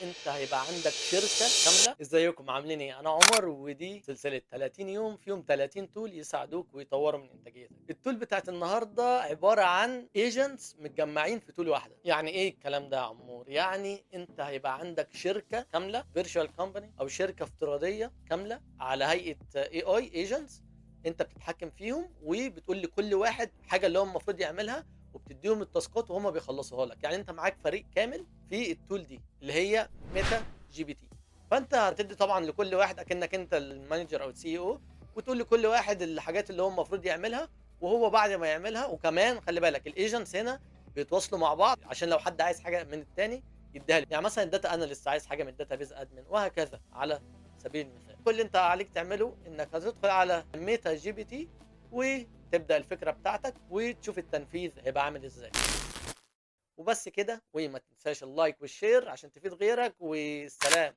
انت هيبقى عندك شركة كامله. ازيكم عاملين ايه؟ انا عمر، ودي سلسلة 30 يوم فيهم 30 tool يساعدوك ويطوروا من انتاجيتك. ال tool بتاعت النهارده عبارة عن agents متجمعين في tool واحده. يعني ايه الكلام ده يا عمور؟ يعني انت هيبقى عندك شركة كامله، virtual company او شركة افتراضية كاملة على هيئة AI agents انت بتتحكم فيهم، وبتقول لكل واحد حاجة اللي هو المفروض يعملها، وبتديهم ال task ات وهم بيخلصوها لك. يعني انت معاك فريق كامل في ال tool دي اللي هي ميتا GPT. فانت هتدي طبعا لكل واحد اكنك انت ال manager او ال CEO، وتقول لكل واحد الحاجات اللي هو المفروض يعملها، وهو بعد ما يعملها. وكمان خلي بالك ال agents هنا بيتواصلوا مع بعض عشان لو حد عايز حاجة من التاني يديها له. يعني مثلا ال data analyst عايز حاجة من ال database admin، وهكذا على سبيل المثال. كل اللي انت عليك تعمله انك هتدخل على ميتا GPT وتبدا الفكرة بتاعتك وتشوف التنفيذ هيبقى عامل ازاي، وبس كده. وما تنساش ال like وال share عشان تفيد غيرك، والسلام.